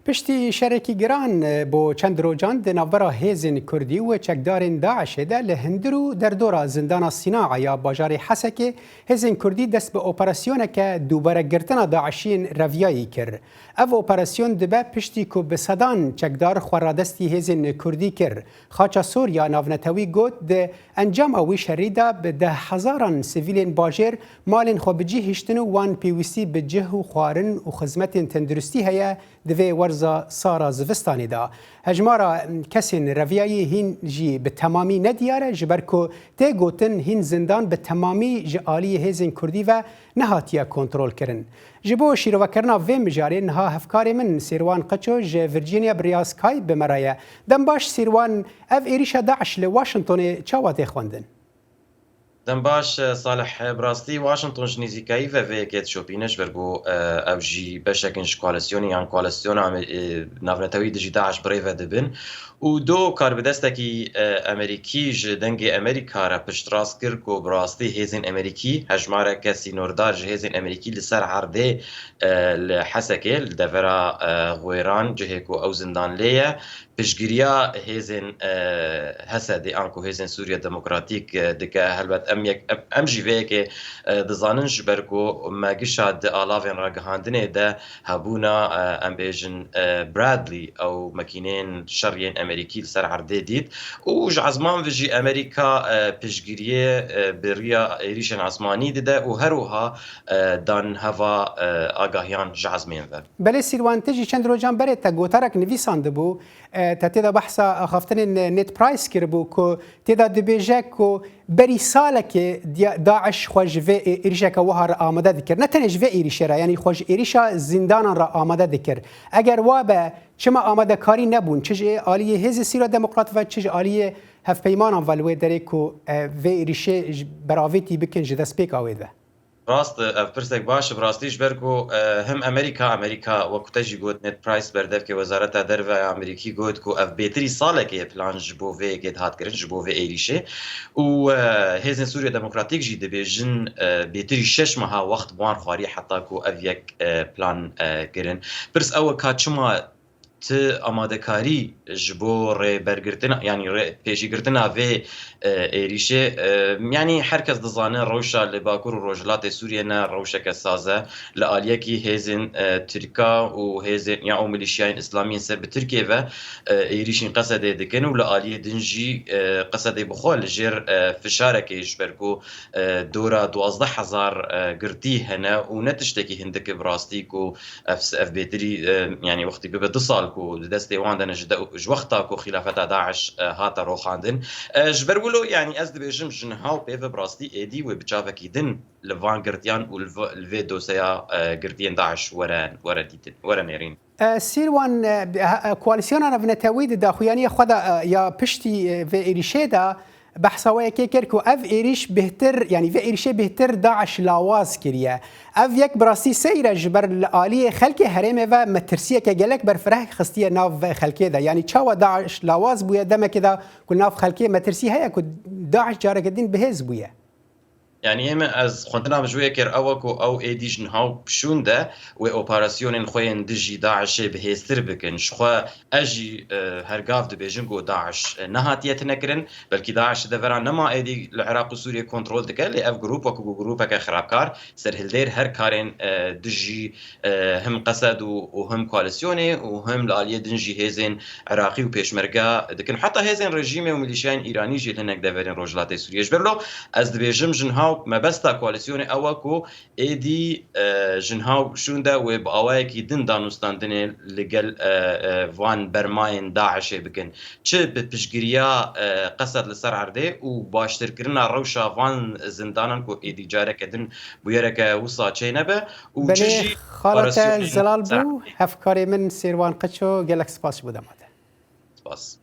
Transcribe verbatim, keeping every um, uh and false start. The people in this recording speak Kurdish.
Piştî şerekî giran bo çend rojan di navbera hêzên Kurdî û çekdarên DAIŞê de li hundir û derdora zindana Sînaa ya bajarê Hesekê, hêzên Kurdî dest bi operasyoneke dûbaregirtina DAIŞiyên reviyayî kir. Ev operasyon dibe piştî ku bi sedan çekdar xwe radestî hêzên Kurdî kir. Xaça Sor ya navnetewî got, di encama wî şerî de bi deh hezaran sivîlên bajêr malên xwe bi cih hiştin û wan pêwîstî bi cih û xwarin û xizmetên tenduristî heye, di vê werza sara zivistanê de. Hejmara kesên reviyayî hîn jî bi temamî nediyar e, ji ber ku tê gotin hîn zindan bi temamî ji aliyê hêzên Kurdî ve nehatiye kontrolkirin. Ji bo şîrovekirina vê mijarê niha hevkarê min Sêrwan Qeço ji Virginia bi rêya Skype bi me re ye. Dem baş Sêrwan, ev êrîşa DAIŞ li Washingtonê çawa tê xwendin? Dem baş, e, Salih, e, bi rastî Washington ji nêzîkayî ve vê yekê dişopîne, ji ber ku, e, ew jî beşek in ji koalîsyonê yan koalîsyona Amer-, e, navnetewî dijî DAIŞ bi rê ve dibin. Û do karbidestekî, e, Amerîkî ji Dengê Amerîka re piştrast kir ku bi rastî hêzên Amerîkî hejmareke sînordar ji hêzên Amerîkî li ser erdê, e, li Hesekê, li devera, e, Xwêran, cihê ku ew zindan lê ye, piştgiriya hêzên, e, Hesedê anku hêzên Sûriya Demokratîk, e, dike. Helbet em yek, em, em jî vê yekê, e, dizanin, ji ber ku me gişa di alavên ragihandinê de hebûna, e, em bêjin, e, Bradley, ew makîneyên şer yên Amerîkî li ser erdê dît û ji ezman ve jî Amerîka, e, piştgiriyê, e, bi riya êrîşên ezmanî dide û her wiha, e, dan heva, e, agahiyan ji ezmên ve. Belê Sîrwan, te jî çend rojan berê te gotarek nivîsandibû, e, te tê de behsa axaftinên Ned Price kiribû ku tê de dibêje ku berî salekê diya-, DAIŞ xwe ji vê ê-, êrîşeke wiha re amade dikir. Ne tenê ji vê êrîşê re, yanî xwe ji êrîşa zîndanan re amade dikir. Eger wa be, çima amadekarî nebûn, çi ji aliyê Hêzê Sîra Demokrat ve, çi ji aliyê hevpeymanan ve li wê derê ku, e, vê êrîşê ji beravêtî bikin ji destpêka wê de? Rast, ev pirsek baş e, bi rastî ji ber ku, e, him Amerîka, Amerîka, wek te jî got, Ned Price, berdevkê Wezareta Derve ya Amerîkî, got ku ev bêtirî salekê ye plan ji bo vê yekê dihat kirin, ji bo vê êrîşê. Û, e, Hêzên Sûriya Demokratîk jî dibêjin, e, bêtirî şeş meha wext bi wan xwarî heta ku ev yek, e, plan, e, kirin. Pirs ew e ka çima ti amadekarî ji bo rêbergirtina, yanî rê-, pêşîgirtina vê, e, êrîşê, e, yanî her kes dizane rewşa li Bakur û Rojhilatê Sûriyê ne rewşeke saz e. Li aliyekî hêzên, e, Tirka û hêzên, ya û milîşiyayên Îslamî yên ser bi Tirkiyê ve, e, êrîşên Qesedê dikin û li aliyê din jî, e, Qesedê bi xwe li jêr, e, fişarekê ji ber ku, e, dora duwazdeh hezar, e, girtî hene û ne tiştekî hindik e bi rastî ku ev, ev bêtirî, e, yanî wextî bibe du sal ku di destê wan de ne, ji de, ji wexta ku xîlafeta DAIŞ, e, hate roxandin. E, ji ber wilo, yanî ez dibêjim, ji niha û pê ve bi rastî êdî wê bi çavekî din li van girtiyan û li v-, li vê doseya, e, girtiyên DAIŞ were, were dîtin, were nêrîn. E, Sîrwan, e, bi-, e, koalîsyona navnetewî di daxuyaniya xwe de, e, ya piştî, e, vê êrîşê de, behsa wê yekê kir ku ev êrîş bêhtir, yanî vê êrîşê bêhtir DAIŞ lawaz kiriye. Ev yek bi rastî seyr e, ji ber li aliyê xelkê herêmê ve metirsiyeke gelek berfireh xistiye nav xelkê de. Yanî çawa DAIŞ lawaz bûye demekê de ku nav xelkê metirsî heye ku DAIŞ careke din bihêz bûye? Yanî ême ez xwendina min ji wê kir ew e ku ew êdî ji niha û şûnde wê operasyonên xwe yên dijî DAIŞê bihêztir bikin. Ji xwe ez jî, e, her gav dibêjim ku DAIŞ, e, nehatiye tune kirin. Belkî DAIŞ di devera nema êdî li Iraq û Sûriyê kontrol dike, lê ev grûp wekû grûpeke xirabkar, serhildêr her karên, e, dijî, e, him Qesed û, û him koalîsyonê û him li aliyê din jî hêzên Iraqî û Pêşmerge dikin. Heta hêzên rejîmê û milîşiyayên Îranî jî li hinek deverên Rojhilatê Sûriyê. Ji ber lo ez dibêjim, ji niha û mebesta koalîsyonê ew e ku êdî, e, ji niha û şûnde wê bi awayekî din danûstandinê li gel, e, e, van bermayên DAIŞê bikin. Çi bi piştgiriya, e, Qesed li ser erdê û baştirkirina rewşa van zindanan ku êdî careke din bûyereke wisa çênebe û çi Belê, jî xala te operasyonên zelal ser bû, erdê. Hevkarê min Sêrwan Qeço, gelek spas ji bo dema te. Spas.